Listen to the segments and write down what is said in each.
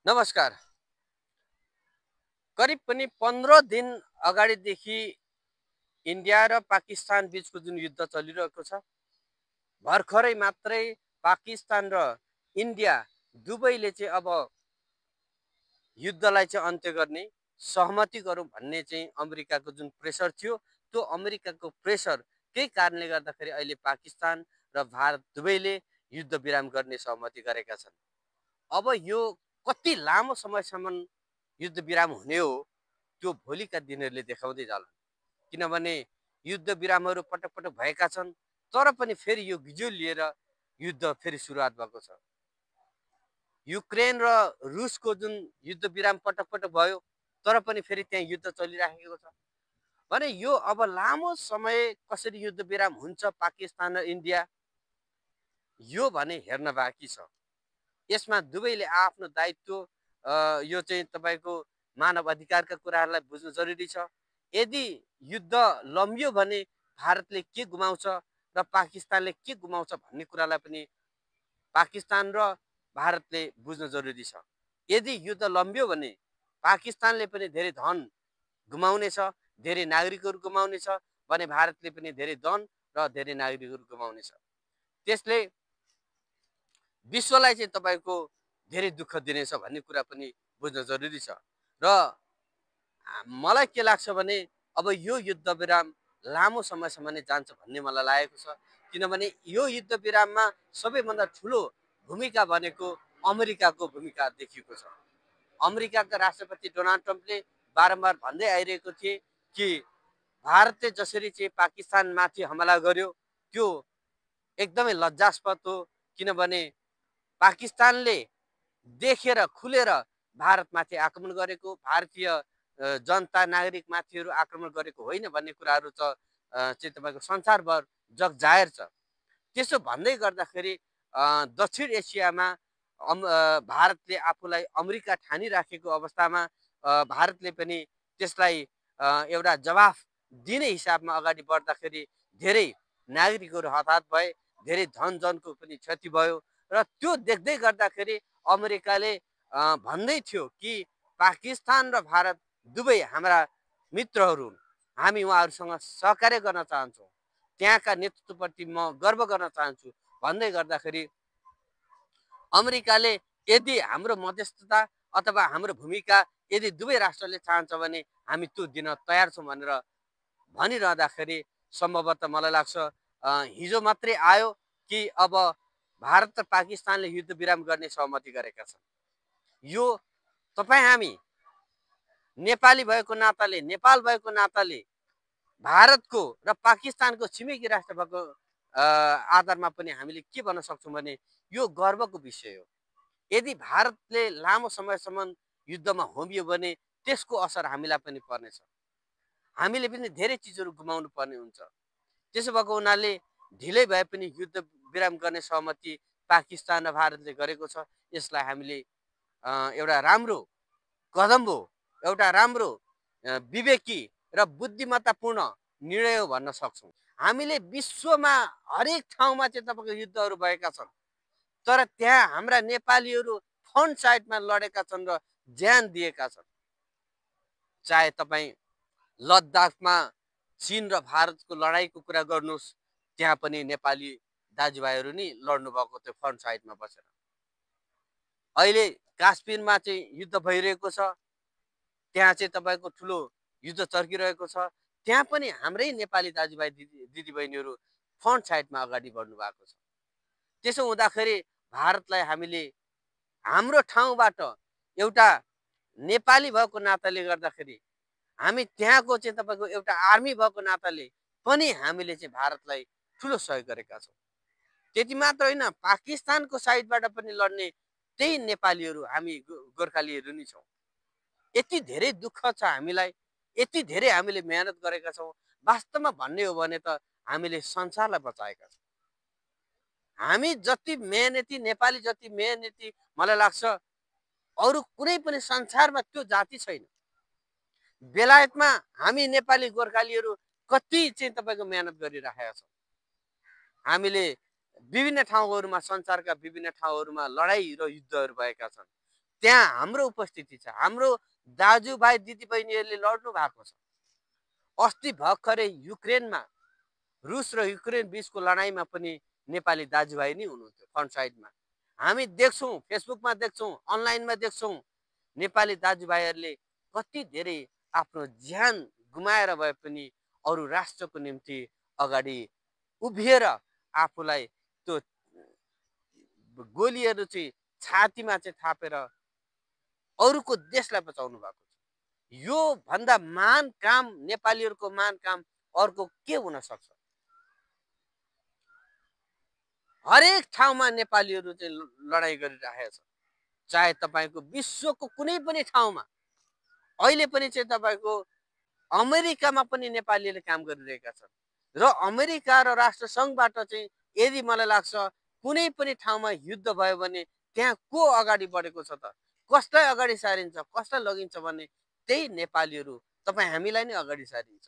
नमस्कार। करिब पनि 15 दिन अगाडिदेखि इन्डिया र पाकिस्तान बीचको जुन युद्ध चलिरहेको छ, भर्खरै मात्रै पाकिस्तान र इन्डिया दुवैले चाहिँ अब युद्धलाई चाहिँ अन्त्य गर्ने सहमति गरौँ भन्ने चाहिँ अमेरिकाको जुन प्रेसर थियो, त्यो अमेरिकाको प्रेसर केही कारणले गर्दाखेरि अहिले पाकिस्तान र भारत दुवैले युद्ध विराम गर्ने सहमति गरेका छन्। अब यो कति लामो समयसम्म युद्ध विराम हुने हो, त्यो भोलिका दिनहरूले देखाउँदै जाला। किनभने युद्ध विरामहरू पटक पटक भएका छन्, तर पनि फेरि यो गिजो लिएर युद्ध फेरि सुरुवात भएको छ। युक्रेन र रुसको जुन युद्ध विराम पटक पटक भयो, तर पनि फेरि त्यहाँ युद्ध चलिराखेको छ। भने यो अब लामो समय कसरी युद्ध विराम हुन्छ पाकिस्तान र इन्डिया, यो भने हेर्न बाँकी छ। यसमा दुवैले आफ्नो दायित्व यो चाहिँ तपाईँको मानव अधिकारका कुराहरूलाई बुझ्नु जरुरी छ। यदि युद्ध लम्बियो भने भारतले के गुमाउँछ र पाकिस्तानले के गुमाउँछ भन्ने कुरालाई पनि पाकिस्तान र भारतले बुझ्न जरुरी छ। यदि युद्ध लम्बियो भने पाकिस्तानले पनि धेरै धन गुमाउनेछ, धेरै नागरिकहरू गुमाउनेछ भने भारतले पनि धेरै धन र धेरै नागरिकहरू गुमाउनेछ। त्यसले विश्वलाई चाहिँ तपाईँको धेरै दुःख दिनेछ भन्ने कुरा पनि बुझ्न जरुरी छ। र मलाई के लाग्छ भने अब यो युद्ध विराम लामो समयसम्म नै जान्छ भन्ने मलाई लागेको छ। किनभने यो युद्ध विराममा सबैभन्दा ठुलो भूमिका भनेको अमेरिकाको भूमिका देखिएको छ। अमेरिकाका राष्ट्रपति डोनाल्ड ट्रम्पले बारम्बार भन्दै आइरहेको थिए कि भारतले जसरी चाहिँ पाकिस्तानमाथि हमला गर्यो त्यो एकदमै लज्जास्पद हो। किनभने पाकिस्तानले देखेर खुलेर भारतमाथि आक्रमण गरेको, भारतीय जनता नागरिकमाथिहरू आक्रमण गरेको होइन भन्ने कुराहरू चाहिँ तपाईँको संसारभर जगजाहेर छ। त्यसो भन्दै गर्दाखेरि दक्षिण एसियामा भारतले आफूलाई अमेरिका ठानिराखेको अवस्थामा भारतले पनि त्यसलाई एउटा जवाफ दिने हिसाबमा अगाडि बढ्दाखेरि धेरै नागरिकहरू हताहत भए, धेरै धनजनको पनि क्षति भयो। र त्यो देख्दै गर्दाखेरि अमेरिकाले भन्दै थियो कि पाकिस्तान र भारत दुवै हाम्रा मित्रहरू हुन्, हामी उहाँहरूसँग सहकार्य गर्न चाहन्छौँ, त्यहाँका नेतृत्वप्रति म गर्व गर्न चाहन्छु भन्दै गर्दाखेरि अमेरिकाले यदि हाम्रो मध्यस्थता अथवा हाम्रो भूमिका यदि दुवै राष्ट्रले चाहन्छ भने हामी त्यो दिन तयार छौँ भनेर भनिरहँदाखेरि सम्भवतः मलाई लाग्छ हिजो मात्रै आयो कि अब भारत र पाकिस्तानले युद्ध विराम गर्ने सहमति गरेका छन्। यो तपाईँ हामी नेपाली भएको नाताले, नेपाल भएको नाताले भारतको र पाकिस्तानको छिमेकी राष्ट्र भएको आधारमा पनि हामीले के भन्न सक्छौँ भने यो गर्वको विषय हो। यदि भारतले लामो समयसम्म युद्धमा होमियो भने त्यसको असर हामीलाई पनि पर्नेछ। हामीले पनि धेरै चिजहरू गुमाउनु पर्ने हुन्छ। त्यसो भएको हुनाले ढिलै भए पनि युद्ध विराम गर्ने सहमति पाकिस्तान र भारतले गरेको छ। यसलाई हामीले एउटा राम्रो कदम हो, एउटा राम्रो विवेकी र बुद्धिमत्तापूर्ण निर्णय हो भन्न सक्छौँ। हामीले विश्वमा हरेक ठाउँमा चाहिँ तपाईँको युद्धहरू भएका छन्, तर त्यहाँ हाम्रा नेपालीहरू फ्रन्ट साइडमा लडेका छन् र ज्यान दिएका छन्। चाहे तपाईँ लद्दाखमा चीन र भारतको लडाइँको कुरा गर्नुहोस्, त्यहाँ पनि नेपाली दाजुभाइहरू नि लड्नु भएको थियो फ्रन्ट साइडमा बसेर। अहिले काश्मीरमा चाहिँ युद्ध भइरहेको छ, त्यहाँ चाहिँ तपाईँको ठुलो युद्ध चर्किरहेको छ, त्यहाँ पनि हाम्रै नेपाली दाजुभाइ दिदीबहिनीहरू फ्रन्ट साइडमा अगाडि बढ्नु भएको छ। त्यसो हुँदाखेरि भारतलाई हामीले हाम्रो ठाउँबाट एउटा नेपाली भएको नाताले गर्दाखेरि हामी त्यहाँको चाहिँ तपाईँको एउटा आर्मी भएको नाताले पनि हामीले चाहिँ भारतलाई ठुलो सहयोग गरेका छौँ। त्यति मात्र होइन, पाकिस्तानको साइडबाट पनि लड्ने त्यही नेपालीहरू हामी गोर्खालीहरू नै छौँ। यति धेरै दुःख छ हामीलाई, यति धेरै हामीले मेहनत गरेका छौँ। वास्तवमा भन्ने हो भने त हामीले संसारलाई बचाएका छौँ। हामी जति मेहनती, नेपाली जति मेहनती मलाई लाग्छ अरू कुनै पनि संसारमा त्यो जाति छैन। बेलायतमा हामी नेपाली गोर्खालीहरू कति चाहिँ तपाईँको मेहनत गरिराखेका छौँ। हामीले विभिन्न ठाउँहरूमा, संसारका विभिन्न ठाउँहरूमा लडाइँ र युद्धहरू भएका छन्। त्यहाँ हाम्रो उपस्थिति छ। हाम्रो दाजुभाइ दिदीबहिनीहरूले लड्नु भएको छ। अस्ति भर्खरै युक्रेनमा रुस र युक्रेन बीचको लडाइँमा पनि नेपाली दाजुभाइ नै हुनुहुन्थ्यो फ्रन्ट साइडमा। हामी देख्छौँ, फेसबुकमा देख्छौँ, अनलाइनमा देख्छौँ, नेपाली दाजुभाइहरूले कति धेरै आफ्नो ज्यान गुमाएर भए पनि अरू राष्ट्रको निम्ति अगाडि उभिएर आफूलाई त्यो गोलीहरू चाहिँ छातीमा चाहिँ थापेर अरूको देशलाई बचाउनु भएको छ। यो भन्दा महान काम, नेपालीहरूको महान काम अर्को के हुन सक्छ? हरेक ठाउँमा नेपालीहरू चाहिँ लडाइँ गरिरहेको छ। चाहे तपाईँको विश्वको कुनै पनि ठाउँमा, अहिले पनि चाहिँ तपाईँको अमेरिकामा पनि नेपालीले काम गरिरहेका छन्। र अमेरिका र राष्ट्रसङ्घबाट चाहिँ यदि मलाई लाग्छ कुनै पनि ठाउँमा युद्ध भयो भने त्यहाँ को अगाडि बढेको छ त? कसलाई अगाडि सारिन्छ, कसलाई लगिन्छ भने त्यही नेपालीहरू, तपाईँ हामीलाई नै अगाडि सारिन्छ।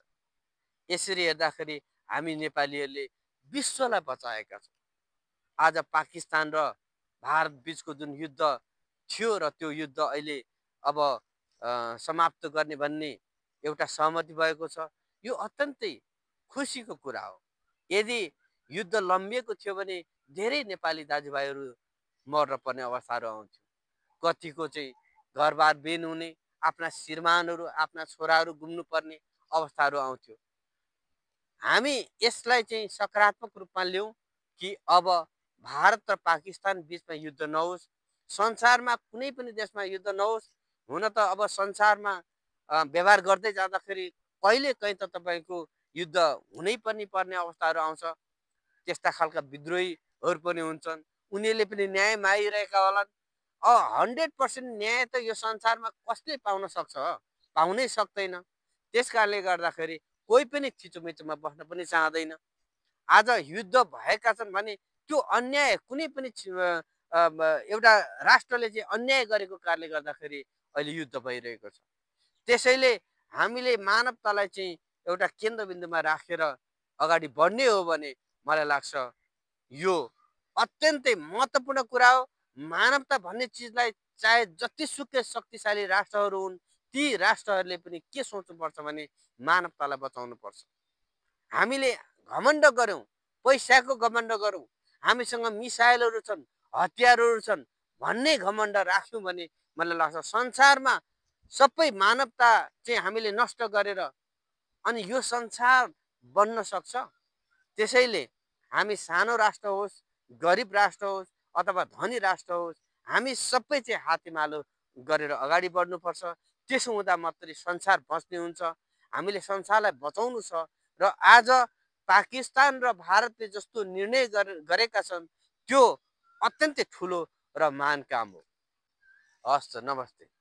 यसरी हेर्दाखेरि हामी नेपालीहरूले विश्वलाई बचाएका छौँ। आज पाकिस्तान र भारत बीचको जुन युद्ध थियो र त्यो युद्ध अहिले अब समाप्त गर्ने भन्ने एउटा सहमति भएको छ। यो अत्यन्तै खुसीको कुरा हो। यदि युद्ध लम्बिएको थियो भने धेरै नेपाली दाजुभाइहरू मर्न पर्ने अवस्थाहरू आउँथ्यो। कतिको चाहिँ घरबार बेन हुने, आफ्ना श्रीमानहरू, आफ्ना छोराहरू गुम्नु पर्ने अवस्थाहरू आउँथ्यो। हामी यसलाई चाहिँ सकारात्मक रूपमा ल्याउँ कि अब भारत र पाकिस्तान बीचमा युद्ध नहोस्, संसारमा कुनै पनि देशमा युद्ध नहोस्। हुन त अब संसारमा व्यवहार गर्दै जाँदाखेरि कहिले कहीँ त तपाईँको युद्ध हुनै पर्ने अवस्थाहरू आउँछ। त्यस्ता खालका विद्रोहीहरू पनि हुन्छन्, उनीहरूले पनि न्याय मागिरहेका होलान्। 100% न्याय त यो संसारमा कसले पाउन सक्छ? पाउनै सक्दैन। त्यस कारणले गर्दाखेरि कोही पनि थिचोमिचोमा बस्न पनि चाहँदैन। आज युद्ध भएका छन् भने त्यो अन्याय कुनै पनि एउटा राष्ट्रले चाहिँ अन्याय गरेको कारणले गर्दाखेरि अहिले युद्ध भइरहेको छ। त्यसैले हामीले मानवतालाई चाहिँ एउटा केन्द्रबिन्दुमा राखेर अगाडि बढ्ने हो भने मलाई लाग्छ यो अत्यन्तै महत्त्वपूर्ण कुरा हो। मानवता भन्ने चिजलाई चाहे जतिसुकै शक्तिशाली राष्ट्रहरू हुन्, ती राष्ट्रहरूले पनि के सोच्नुपर्छ भने मानवतालाई बचाउनुपर्छ। हामीले घमण्ड गरौँ, पैसाको घमण्ड गरौँ, हामीसँग मिसाइलहरू छन्, हतियारहरू छन् भन्ने घमण्ड राख्यौँ भने मलाई लाग्छ संसारमा सबै मानवता चाहिँ हामीले नष्ट गरेर अनि यो संसार बन्न सक्छ। त्यसैले हामी सानो राष्ट्र होस्, गरिब राष्ट्र होस् अथवा धनी राष्ट्र होस्, हामी सबै चाहिँ हातेमालो गरेर अगाडि बढ्नुपर्छ। त्यसो हुँदा मात्रै संसार बच्ने हुन्छ। हामीले संसारलाई बचाउनु छ र आज पाकिस्तान र भारतले जस्तो निर्णय गरेका छन् त्यो अत्यन्तै ठुलो र महान काम हो। हस् त, नमस्ते।